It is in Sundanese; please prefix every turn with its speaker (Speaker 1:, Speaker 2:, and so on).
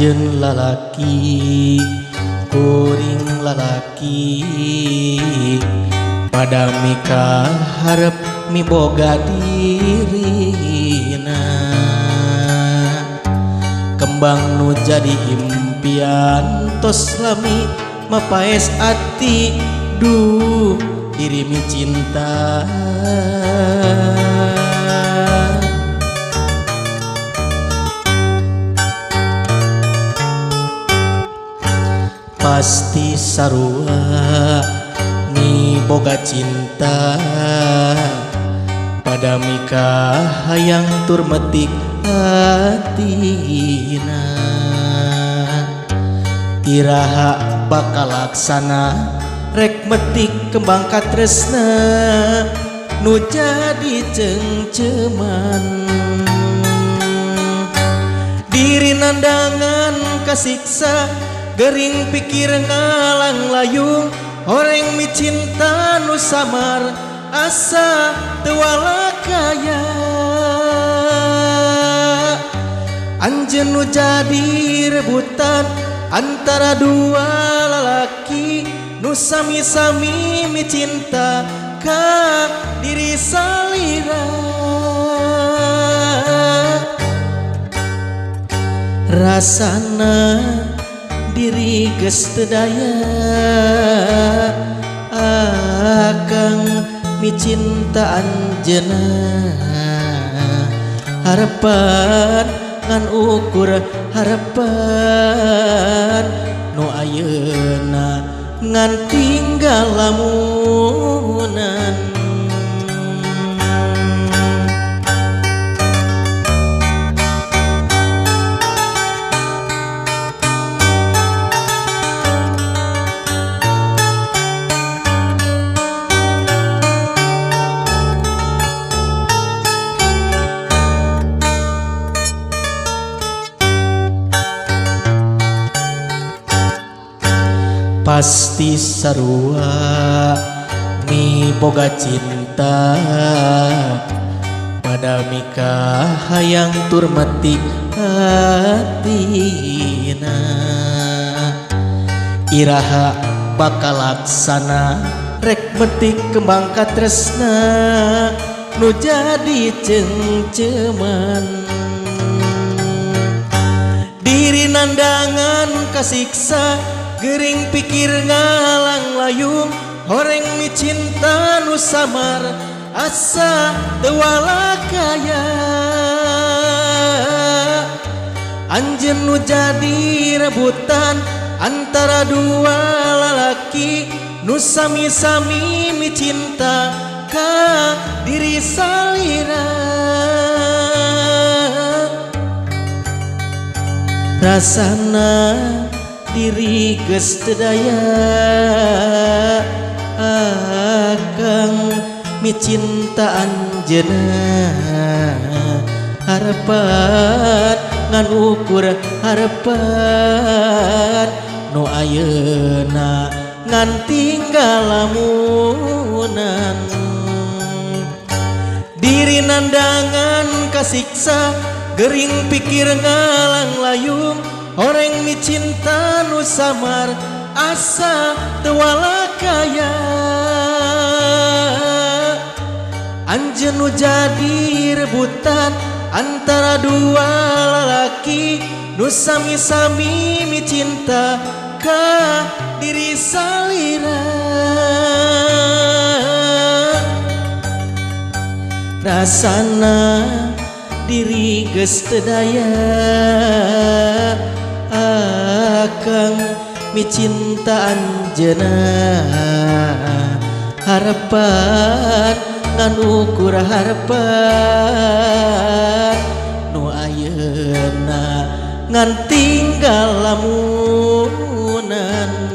Speaker 1: Anjeun lalaki kuring lalaki pada mika harep miboga dirina kembang nu jadi impian tos lami mapaes ati duh diri mi cinta. Pasti sarua miboga cinta pada mika hayang tur metik hatina iraha bakal laksana rek metik kembang katresna nu jadi cengceman diri nandangan kasiksa gering pikir ngalang layung horeng mi cinta nu samar asa teu walakaya anjeun nu jadi rebutan antara dua lalaki nu sami-sami mi cinta ka diri salira rasana diri geus teu daya akang micinta anjeunna harapan ngan ukur harapan nu ayeuna ngan tinggal lamunan. Pasti sarua miboga cinta pada mika hayang tur metik hatina iraha bakal laksana rek metik kembang katresna nu jadi cengceman diri nandangan kasiksa gering pikir ngalang layung horeng mi cinta nu samar asa teu walakaya anjeun nu jadi rebutan antara dua lalaki nu sami-sami mi cinta ka diri salira rasana diri geus teu daya akang micinta anjeunna harapan ngan ukur harapan nu ayeuna ngan tinggal lamunan diri nandangan kasiksa gering pikir ngalang layung horeng mi cinta nu samar asa teu walakaya anjeun nu jadi rebutan antara dua lalaki nu sami-sami mi cinta ka diri salira rasana diri geus teu daya akang micinta anjeunna harapan ngan ukur harapan nu ayeuna ngan tinggal lamunan.